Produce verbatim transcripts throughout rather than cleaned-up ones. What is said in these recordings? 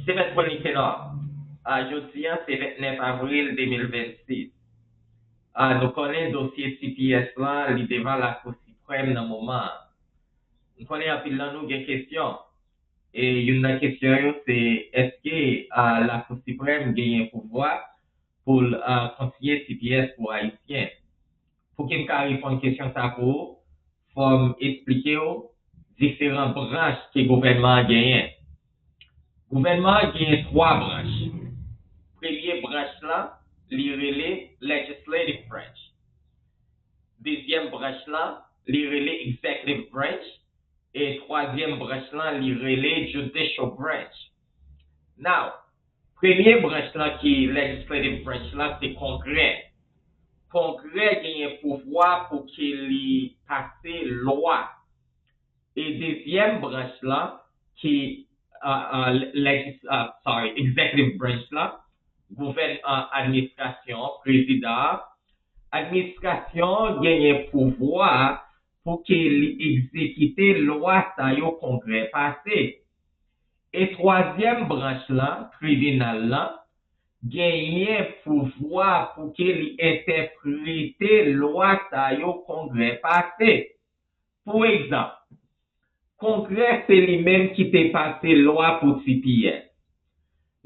Se mèt Willy Kenor. A, jodi a, se vennèf avril de mil vennsis. A, nou konnen dosye C P S lan, li devan Lakou Siprèm nan moman an. Nou konnen anpil nan nou gen kesyon. E youn nan kesyon yo, se èske, a, Lakou Siprèm genyen pouvwa pou l, a, kontinye C P S pou Ayisyen? Pou ke m ka reponn kesyon sa pou ou, fò m esplike w diferan branch ke gouvènman an genyen. Gouvènman an genyen twa branch. Premye branch lan, li rele Legislative Branch. Dezyèm branch lan, li rele Executive Branch. E twazyèm branch lan, li rele Judicial Branch. Now, premye branch lan ki Legislative Branch lan, se Kongrè. Kongrè genyen pouvwa pou ke li pase lwa. E dezyèm branch lan, ki, uh, uh, legis, uh, sorry, Executive Branch lan, gouvèn, uh, administrasyon, prezidan, administrasyon genyen pouvwa pou ke li egzekite lwa sa yo Kongrè pase. E twazyèm branch lan, tribinal lan, genyen pouvwa pou ke li entèprete lwa sa yo Kongrè pase. Pou egzanp, Kongrè se li menm ki te pase lwa pou C P S.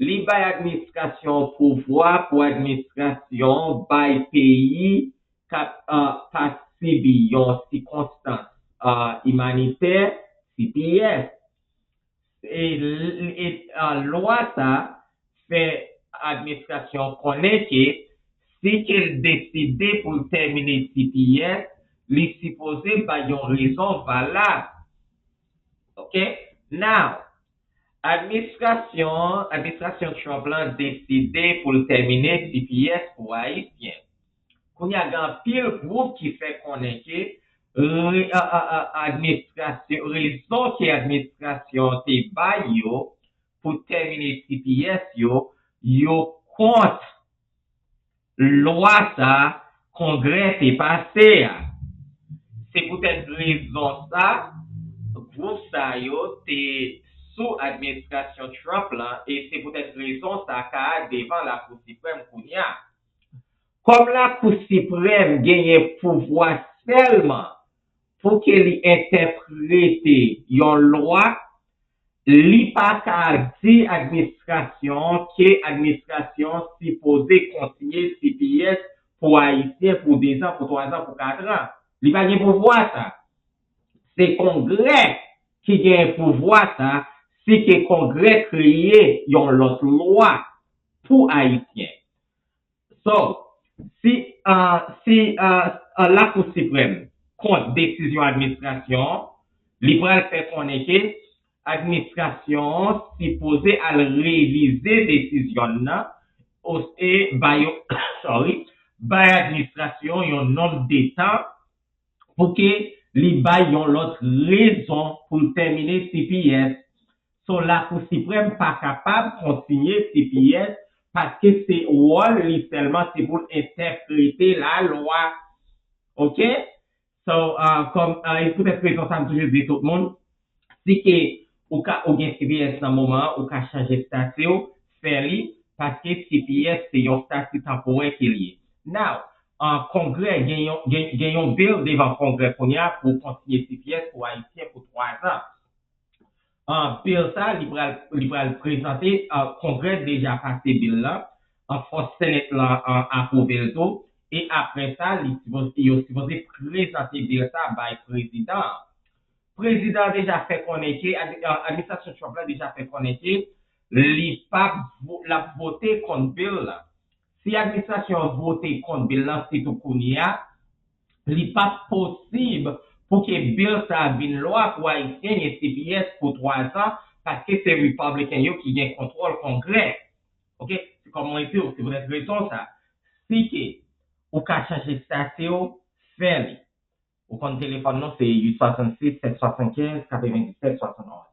Li bay administrasyon pouvwa pou administrasyon bay peyi k ap, uh, pa sibi yon sikonstans, uh, imanitè, C P S. E, e, uh, lwa sa fè administrasyon konnen ke si ke l deside pou l tèmine C P S, li sipoze bay yon rezon valab. Ok? Now, administrasyon, administrasyon Trump lan deside pou l tèmine C P S pou Ayisyen. Kounye a, gen anpil gwoup ki fè konnen ke re, a, a, a, administrasyon, rezon ke administrasyon te bay yo pou tèmine C P S yo, yo kont lwa sa Kongrè te pase a. Se poutèt rezon sa, gwoup sa yo te sou administrasyon Trump lan, e se poutèt rezon sa ka devan Lakou Siprèm kounye a. Kòm Lakou Siprèm genyen pouvwa sèlman pou ke li entèprete yon lwa, li pa ka di administrasyon ke administrasyon sipoze kontinye C P S pou Ayisyen pou dezan, pou twazan, pou katran. Li pa gen pouvwa sa. Se Kongrè ki gen pouvwa sa, si ke Kongrè kreye yon lòt lwa pou Ayisyen. So, si, uh, si, uh, uh, Lakou Siprèm kont desizyon administrasyon, li pral fè konnen ke administrasyon sipoze al revize desizyon nan, o, e bay yo, sorry, bay administrasyon yon nonb de tan pou ke li bay yon lòt rezon pou l tèmine C P S. So, Lakou Siprèm pa kapab kontinye C P S paske se wòl li sèlman se pou l entèprete lalwa. Ok? So, uh, kòm, uh, e poutèt rezon sa, m toujou di tout moun, si ke ou ka, ou gen C P S nan moman an, ou ka chanje estati w, fè li, paske C P S se yon estati tanporè ke li ye. Now, uh, Kongrè gen yon, gen, gen yon bill devan Kongrè kounye a pou kontinye C P S pou Ayisyen pou twazan. Uh, bill sa, li pral, li pral prezante, uh, Kongrè deja pase bill la, uh, fò Senate lan, uh, apwouve l tou, e apre sa, li sipoze, yo sipoze prezante bill sa bay prezidan an. Prezidan an deja fè konnen ke, ad-, uh, administrasyon Trump la deja fè konnen ke li p ap vo-, l ap vote kont bill la. Si administrasyon an vote kont bill lan, sitou kounye a, li p ap posib pou ke bill sa a vin lwa pou Ayisyen gen C P S pou twazan, paske se Republican yo ki gen kontwòl Kongrè. Ok? Se kòm mwen di w, se poutèt rezon sa. Si ke ou ka chanje estati w, fè li. Ou konn telefòn nou, se uit swasannsis, sèt swasannkenz, katrevenndisèt, swasannonz.